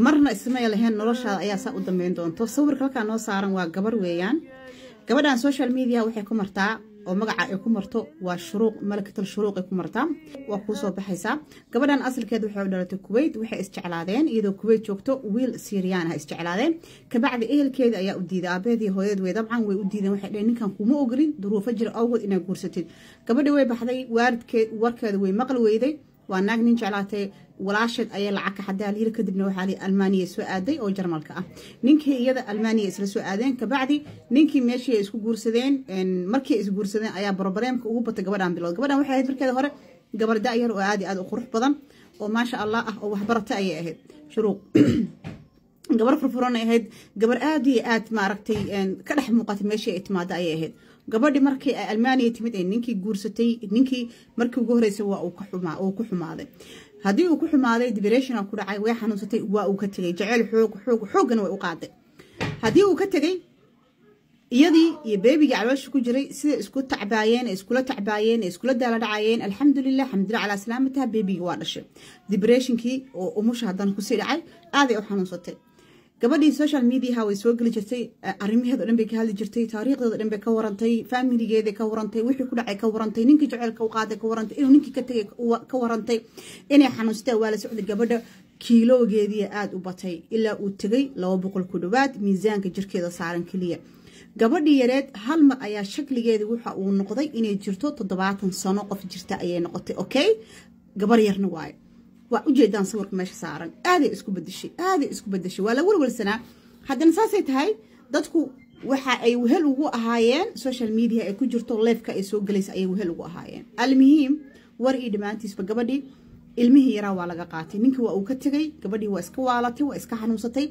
Marna ismay lahayn noloshaada ayaa saa u dambeyn doonto. Sawirka halkaa noo saaran waa gabar weeyaan. Gabadhan social media waxay ku martaa oo magaca ay ku marto waa Shuruuq, Malakatul Shuruuq ay ku martaa, waa kuu soo baxaysaa. Gabadhan asalkeed waxay u dhalatay Kuwait. Waxay isjeclaadeen iyadoo Kuwait joogto wiil Siiriyaan ah isjeclaadeen. Kabacdi ehelkeeda ayaa u diiday, aabaheed iyo hooyadeed way dabcan way u diideen. Waxay dhaheen, "Ninkan kuma ogolin duruufo jira awgood inaad guursatid." Gabadhi way baxday, waalidkeed warkeeda way maqli weyday. Waa naag nin jeclaatay, walaasheed ayaa lacag ka xadaa layiri. Kadibna waxaa lii Almaaniya soo aaday oo Jarmalka ah. Ninkii iyada Almaaniya isla soo aadeen. Kabacdi ninkii meeshii ay isku guursadeen. Markii ay isguursadeen ayaa problemka ugu batay gabadhan bilowd. Gabadhan waxay ahayd markeeda hore gabar da-yar oo aad iyo aad u qurux badan oo maasha Allah ah oo waxbarata ayay ahayd. Shuruuq gabar furfuran ay ahayd, gabar aad iyo aad maaragtay ka dhex muuqatay meeshii ay timaada ayay ahayd. Gabadhii markii ay Almaaniya timid ee ninkii guursatay, ninkii markii ugu horreysay waa uu ka xumaa, uu ku xumaaday. Haddii uu ku xumaaday, depression ku dhacay, way xanuunsatay, waa uu ka tegay. Jaceyl xoog xoog xooggana way u qaaday. Haddii uu ka tegay, iyadii iyo babygii caloosha ku jiray sida isku tacbaayeen, iskula tacbaayeen, iskula daala dhacayeen. Alxamdulilah, alxamdulilah calaa salaamataha, babygii waa dhashay. Depressionkii oo umusha haddana kusii dhacay, aaday u xanuunsatay gabadhii. Social mediaha way soo geli jirtay, arrimaheeda o dhan bay ka hadli jirtay, taariikhdeeda dhan bay ka warantay, familygeeday ka warantay, wixii ku dhacay ka warantay, ninkii jaceylka u qaaday ka warantay, inuu ninkii ka tegay ka warantay, inay xanuunsatay waa la socday. Gabadha kiiloogeedii aada u batay ilaa uu tegay 200 ku dhawaad miisaanka jirkeeda saaran keliya. Gabadhii yareed hal mar ayaa shakligeeda waxa uu noqday inay jirto 70 sano qof jirta ayay noqotay. Okay, gabar yarna waayo, waa ujeedaan sawirka meesha saaran. Aaday isku bedeshay, aaday isku bedeshay, waa la welwelsanaa. Haddana saasay tahay, dadku waxa ay wehel ugu ahaayeen social media ay ku jirto, liveka ay soo gelaysa ayay wehel ugu ahaayeen. Almuhiim, war iyo dhammaantiisba, gabadhii ilmihii yaraa waa laga qaatay. Ninkii waa uu ka tegay, gabadhii waa iska waalatay, waa iska xanuunsatay.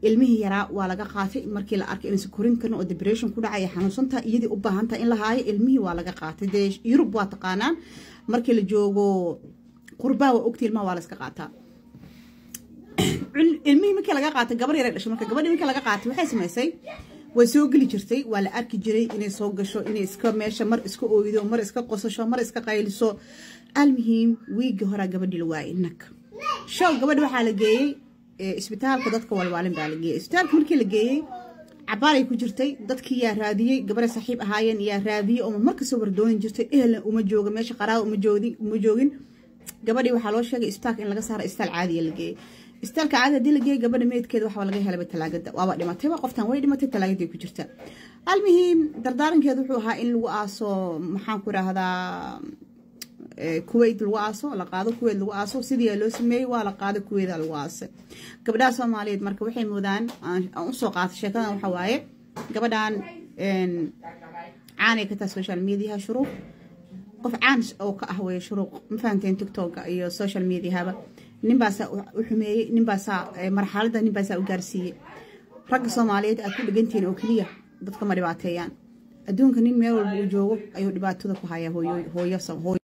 Ilmihii yaraa waa laga qaatay markii la arkay inaysan korin karin oo depression ku dhacay, xanuunsantaha, iyadii u baahantahay in la haayo. Ilmihii waa laga qaatay. Dee Yurub waa taqaanaan, markii la joogo qurbaa waa ogta, ilmaha waa la iska qaataa. Ilmihii markii laga qaatay, gabar yaray dhashay. Marka gabadhii markii laga qaatay, waxay samaysay, way soo geli jirtay, waa la arki jiray inay soo gasho, inay iska meesha mar iska ooydo, mar iska qosasho, mar iska qayliso. Almuhiim, wiigii horaa gabadhii la waayay nag show. Gabadhi waxaa la geeyey isbitaalka dadka walwaalin baa la geeyey. Isbitaalka markii la geeyey cabaaray ku jirtay. Dadkii yaa raadiyey, gabaray saaxiib ahaayeen yaa raadiyey oo markasoo wardoonin jirtay. Ehel uma jooga meesha, qaraaba uma joogin. Gabadhii waxaa loo sheegay isbitaalka in laga saaro, isbitaal caadiya la geeyey. Isbitaalka caadi hadii la geeyey, gabadha meydkeeda waxaa laga helay talaagada. Waaba dhimatayba qoftan, way dhimatay, talaagadii ku jirta. Almuhiim, dardaarankeedu wuxuu ahaa in lagu aaso, maxaan ku rahdaa, Kuwait lagu aaso, la qaado Kuwait lagu aaso. Sidii loo sameeyey, waa la qaado, Kuwait lagu aasay. Gabdhaha Soomaaliyeed marka waxay moodaan aan usoo qaatay sheekadan waxa waaye, gabadhan caanay ka tahay social mediaha. Shuruuq qof caan oo ka ah weeye Shuruuq, ma fahanteen? TikToka iyo social mediahaba ninbaasaa u xumeeyey, ninbaasaa marxaladda ninbaasaa u gaarsiiyey. Ragga Soomaaliyeed aad ku dhegantihiin oo keliya dadka ma dhibaateeyaan. Adduunka nin meel walba uu joogo ayuu dhibaatada ku hayaa. Hooyo hooyo.